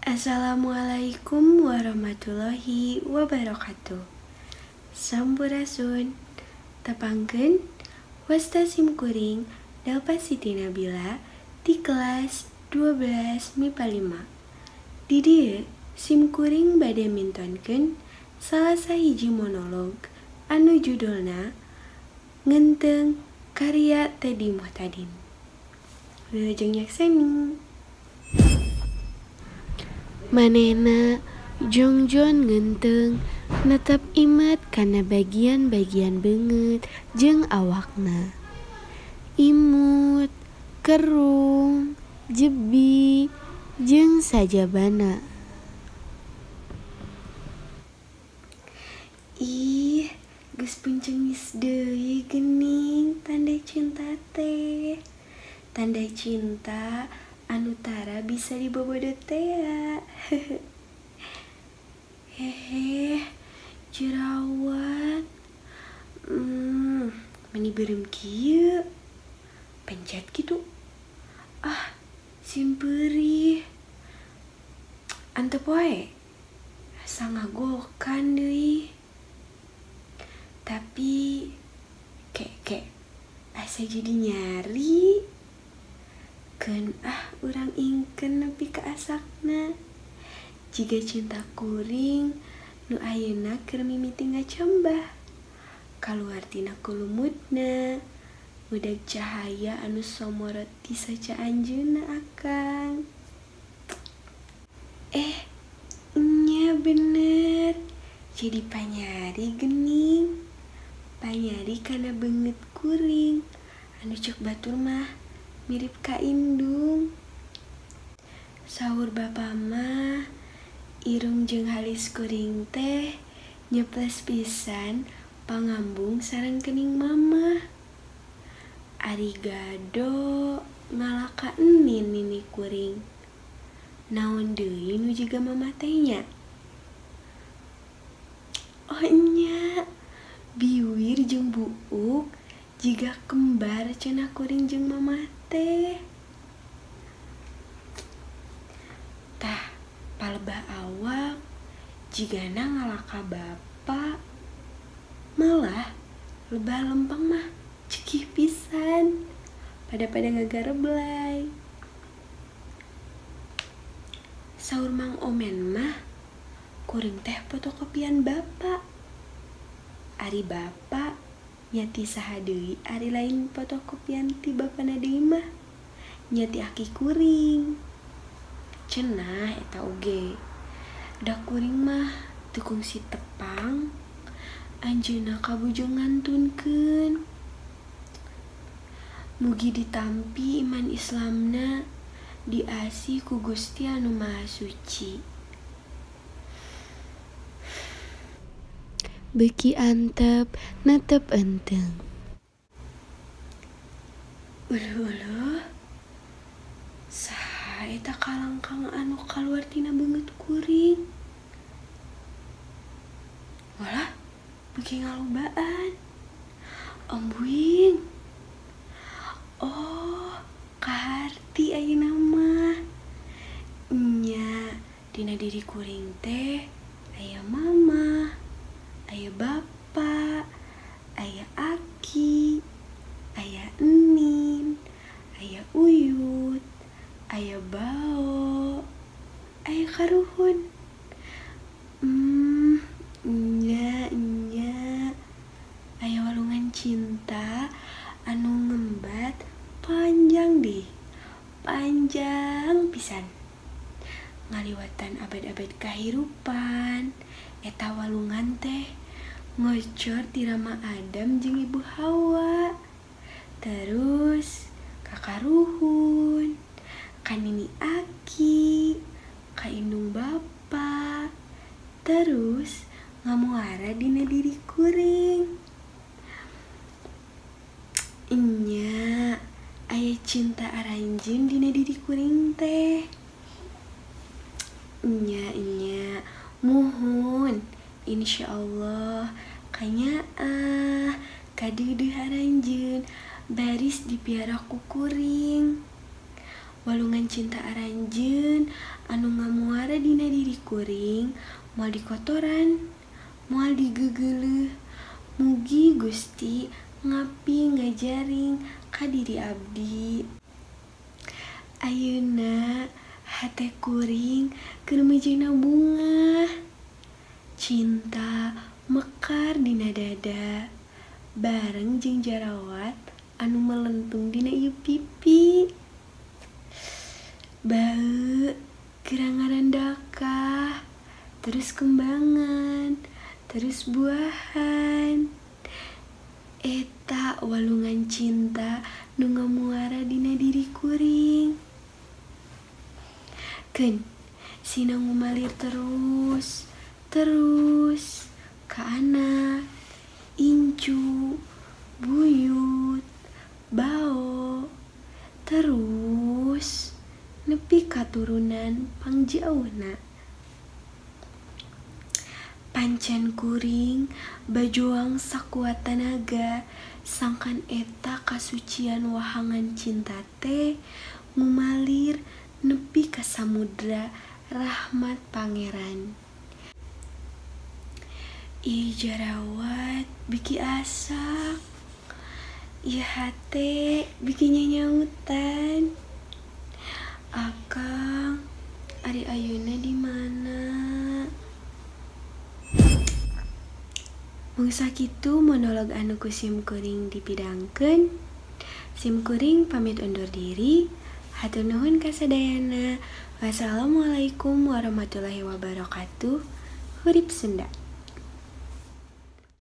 Assalamualaikum warahmatullahi wabarakatuh. Sampurasun. Tepangkeun wasta simkuring Dalpa Siti Nabila di kelas 12 MIPA 5. Di dieu simkuring bade mintonkeun salah sahiji monolog anu judulna Ngenteng karya Teddy Muhtadin. Wilujeng nyakseni. Manehna jongjon ngenteng netep imet kana bagian-bagian beungeut jeung awakna. Imut, kerung, jebi, jeung sajabana. Ih, geus puncengis deui geuning tanda cinta teh. Tanda cinta anu tara bisa dibobodo tea. Hehe, jerawat. Meni beureum kieu. Pencet kitu. Ah, sieun peurih. Antep wae. Asa ngagokan deui. Tapi kek asa jadi nyari. Keun ah urang ingkeun nepi ka asakna. Jiga cinta kuring nu ayeuna keur mimiti ngacambah. Kaluar tina kulumutna, ngudag cahaya anu somorot ti saca anjeunna akang. Nya bener. Jadi panyari geuning. Panyari kana beungeut kuring anu ceuk batur mah mirip ka indung. Saur bapa mah irung jeung halis kuring teh nyeples pisan pangambung sareng kening mamah. Ari gado ngalaka enin nini kuring. Naon deui nu jiga mamah teh nya? Oh nya, biwir jeung buuk jiga kembar cenah kuring jeung mamah teh. Tah, palebah awak jigana ngalaka bapa. Malah lebah lempang mah cekih pisan. Pada-pada ngagareblay. Saur Mang Omen mah kuring teh fotokopian bapa. Ari bapa nyati saha deui ari lain fotokopian ti bapana deui mah nyati aki kuring. Cenah eta oge. Da kuring mah teu kungsi tepang anjeunna kabujung ngantunkeun. Mugi ditampi iman Islamna diasih ku Gusti Anu Maha Suci. Beuki antep netep enteng. Uluh-uluh, saha eta kalangkang anu kaluar tina beungeut kuring? Walah, beuki ngalobaan. Ambuing. Oh, kaharti ayeuna mah. Nya, dina diri kuring teh aya mama, aya bapa, aya aki, aya enin, aya uyut, aya bao, aya karuhun. Nya nya, aya walungan cinta anu ngembat panjang deh, panjang pisan. Ngaliwatan abad-abad kahirupan, eta walungan teh ngocor ti Rama Adam jeung Ibu Hawa. Terus ka karuhun, ka nini aki, ka indung bapa. Terus ngamuara dina diri kuring. Nya, aya cinta aranjeun dina diri kuring teh. Nya nya, muhun insyaallah kanyaah kadeudeuh aranjeun baris dipiara ku kuring. Walungan cinta aranjeun anu ngamuara dina diri kuring moal dikotoran, moal digegeuleuh. Mugi Gusti ngapi ngajaring ka diri abdi. Ayeuna hate kuring keur meujeuhna bungah. Cinta mekar dina dada bareng jeung jarawat anu melentung dina ieu pipi. Bae geura ngarandakah, terus kembangan, terus buahan. Eta walungan cinta nu ngamuara dina diri kuring. Keun sina ngumalir terus terus ka anak, incu, buyut, bao, terus nepi katurunan pangjauhna. Pancen kuring bajuang sakuat tanaga sangkan eta kasucian wahangan cinta teh ngumalir nepi ka samudra rahmat pangeran. Ih jarawat biki asak, ieu hate biki nyanyautan. Akang ari ayeuna di mana? Mung sakitu monolog anu ku sim kuring dipidangkeun. Sim kuring pamit undur diri. Hatur nuhun kasadayana. Wassalamualaikum warahmatullahi wabarakatuh. Hurip Sunda.